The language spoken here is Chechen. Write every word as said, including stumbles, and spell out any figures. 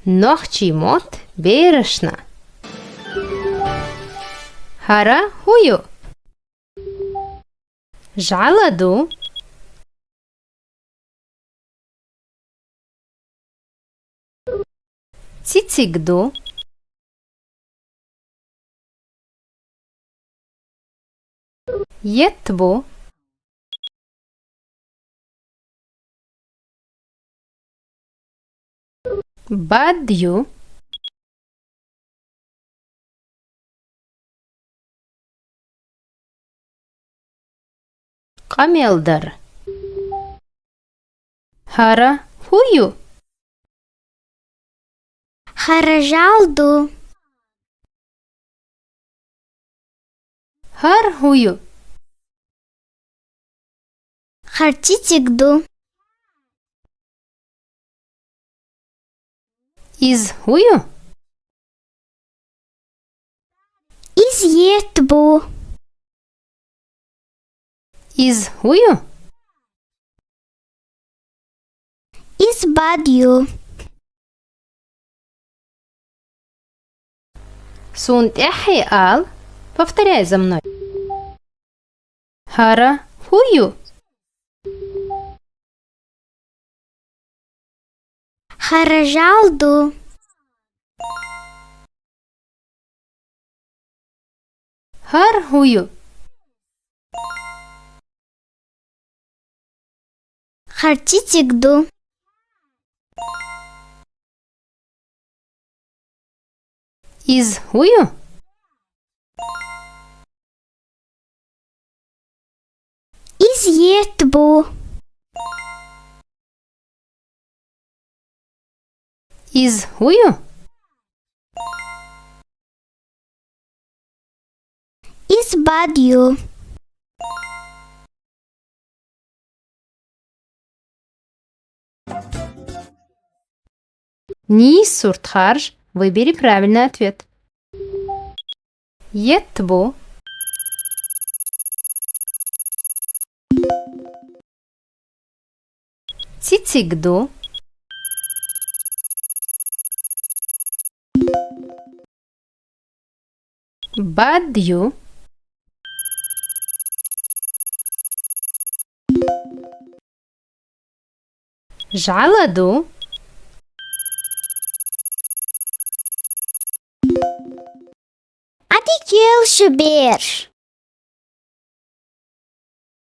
Нохчийн мод берашна. ХӀара хӀу ю? ЖӀала ду? Цициг ду? Еттбу? Бадю? Къамел дар. ХӀара хӀу ю? ХӀара жӀала ду. ХӀара хӀу ю? ХӀара цициг ду. Из хӀу ю? Из еттбу. Из хӀу ю? Из бадю. Сона тӀехьа ала, повторяй за мной. ХӀара хӀу ю? ХӀара жӀала ду. ХӀара хӀу ю? ХӀара цициг ду. Из хӀу ю? Из еттбу. Из хӀу ю? Из бадю. Нийса сурт харжа, выбери правильный ответ. Еттбу. Цициг ду. Бадю. ЖӀала ду. Ӏадика йолаш я, бераш.